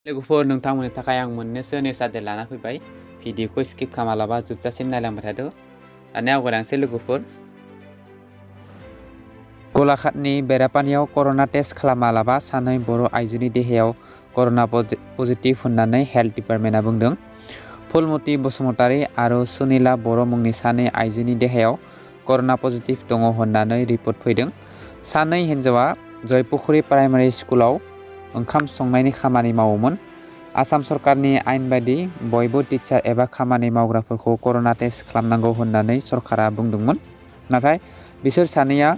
लोगोफोर नोंथांमोननि थाखाय आं मोननैसो निउस आपडेट लाना फैबाय भिडिअखौ स्किप खालामालाबा जोबजासिम नायलांबाय थादो। दानिया आवगायलांसै लोगोफोर। गलाघाटनि बेरापानियाव कर'ना टेस्ट खालामालाबा सानै बर' आइजोनि देहायाव कर'ना पजिटिभ होननानै हेल्थ डिपार्टमेन्टआ बुंदों। फुलमति बसुमतारी आरो सुनिला बर' मुंनि सानै आइजोनि देहायाव कर'ना पजिटिभ दङ होननानै रिपर्ट फैदों। सानै हिन्जावा जयपुखुरी प्राइमारि स्कुलाव ओंखाम संनायनि खामानि मावोमोन। आसाम सरकारनि आयेन बायदि बयबो टिचार एबा खामानि मावग्राफोरखौ कर'ना टेस्ट खालामनांगौ होननानै सरकारा बुंदोंमोन। नाथाय बिसोर सानैया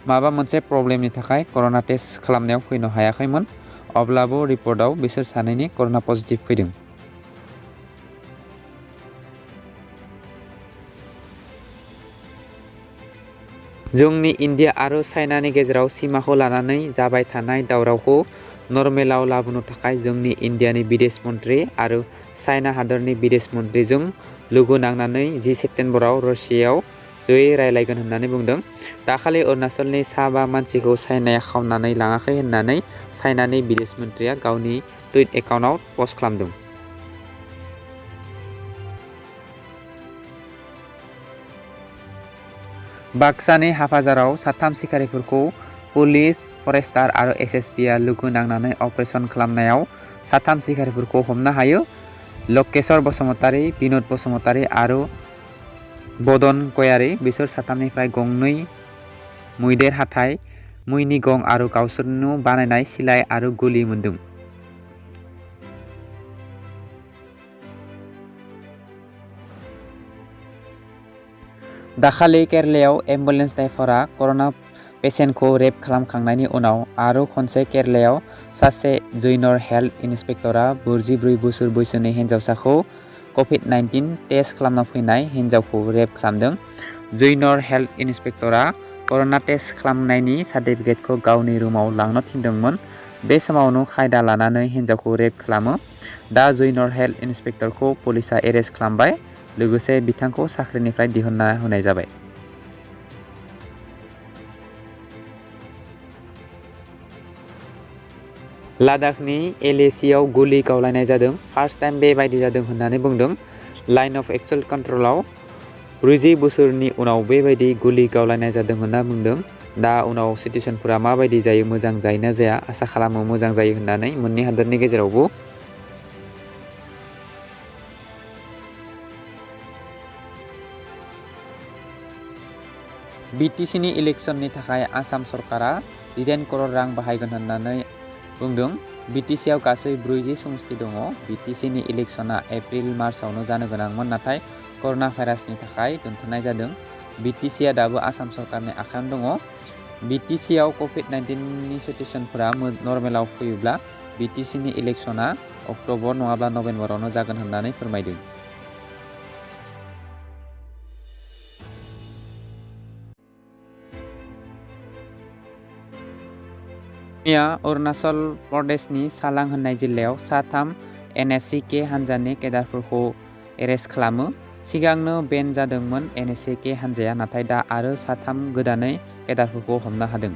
माबा मोनसे प्रब्लेमनि थाखाय कर'ना टेस्ट खालामनायाव फैनो हायाखैमोन। अब्लाबो रिपर्टआव बिसोर सानैनि कर'ना पजिटिभ फैदों। जोंनि इन्डिया आरो चाइनानि गेजेराव सीमाखौ लानानै जाबाय थानाय दावरावखौ नर्मेलाव लाबोनो थाखाय जोंनि इन्डियानि बिदेश मन्थ्रि आरो चाइना हादरनि बिदेश मन्थ्रिजों लोगो नांनानै 10 सेप्तेम्बराव रासियायाव जयै रायलायगोन होननानै बुंदों। दाखालि अरुणाचलनि सा 5 मानसिखौ चाइनाया खावनानै लाङाखै होननानै चाइनानि बिदेश मन्थ्रिया गावनि टुइट एकाउन्टआव पस्ट खालामदों। बाक्सानि हाफाजाराव 3 सिखारिफोरखौ पुलिस, फरेस्टार आरो SSBआ लोगो नांनानै अपारेशन खालामनायाव 3 सिखारिफोरखौ हमनो हायो। लकेश्वर बसुमतारी, बिनोद बसुमतारी आरो बदन गयारी। बिसोर 3निफ्राय गंनै मैदेर हाथाइ, मैनि गं आरो गावसोरनो बानायनाय सिलाइ आरो गुलि मोनदों। दाखालि केरलायाव एम्बुलेन्स ड्राइभारआ कर'ना पेसेन्टखौ रेप खालामखांनायनि उनाव आरो खनसे केरलायाव सासे जयनर हेल्थ इन्सपेक्टरा 44 बोसोर बैसोनि हिन्जावसाखौ कभिड-19 टेस्ट खालामना फैनाय हिन्जावखौ रेप खालामदों। जयनर हेल्थ इन्सपेक्टरा कर'ना टेस्ट खालामनायनि सार्टिफिकेटखौ गावनि रुमाव लांनो थिनदोंमोन। बे समावनो खायदा लानानै हिन्जावखौ रेप खालामो। दा जयनर हेल्थ इन्सपेक्टरखौ पुलिसआ एरेस्ट खालामबाय, लोगोसे बिथांखौ साख्रिनिफ्राय दिहुनना होनाय जाबाय। लादाखनि एलएसीआव गुलि गावलायनाय जादों। फार्स्ट टाइम बेबायदि जादों होननानै बुंदों। लाइन अफ एक्सन कन्ट्रलाव 40 बोसोरनि उनाव बेबायदि गुलि गावलायनाय जादों होनना बुंदों। दा उनाव सिटुएशनफोरा माबायदि जायो, मोजां जायोना जाया, आसा खालामो मोजां जायो होननानै मोननै हादोरनि गेजेरावबो। BTCनि इलेक्शननि थाखाय आसाम सरकारा 18 करोड़ रां बाहायगोन होननानै बुंदों। BTCआव गासै 40 समस्ति दङ। BTCनि इलेक्शना एप्रिल-मार्चआवनो जानो गोनांमोन, नाथाय कर'ना भाइरासनि थाखाय दोनथ'नाय जादों। BTCआ दाबो आसाम सरकारनि आखायावनो दङ। BTCआव कभिड-19नि सिटुएशनफोरा नर्मेलाव फैयोब्ला BTCनि इलेक्शना अक्ट'बर नङाब्ला नभेम्बरावनो जागोन होननानै फोरमायदों। मैया अरुणाचल प्रदेशनि सालां होननाय जिल्लायाव 3 NSCK हानजानि केडारफोरखौ एरेस्ट खालामो। सिगांनो बेन जादोंमोन NSCK हानजाया, नाथाय दा आरो 3 गोदानै केडारफोरखौ हमनो हादों।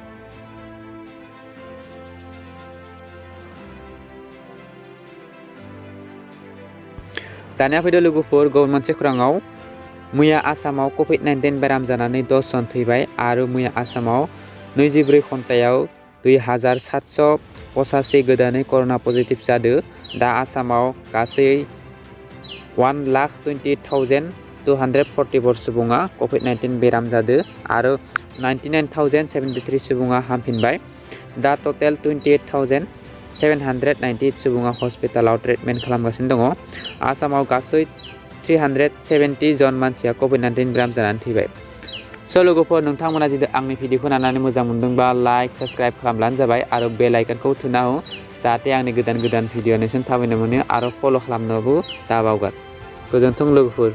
दानिया फैदो लोगोफोर गुबुन मोनसे खौराङाव। मैया आसामाव कभिड-19 बेराम जानानै 10 जन थैबाय आरो मैया आसामाव 24 घन्टायाव 2785 गोदानै कर'ना पजिटिभ जादों। दा आसामाव गासै 1,20,244 सुबुङा कभिड-19 बेराम जादों आरो 99,073 सुबुङा हामफिनबाय। दा टटेल 28,798 सुबुङा हस्पिटालाव ट्रिटमेन्ट खालामगासिनो दङ। आसामाव गासै 370 जन मानसिया कभिड-19 बेराम जानानै थैबाय। स' लोगोफोर, नोंथांमोना जुदि आंनि भिडिअखौ नायनानै मोजां मोनदोंबा लाइक, साबस्क्राइब खालामब्लानो जाबाय आरो बेल आइकनखौ थुना हो, जाहाथे आंनि गोदान भिडिअ नोंसोर थाबैनो मोनो आरो फल' खालामनोबो दाबावगार। गोजोन्थों लोगोफोर।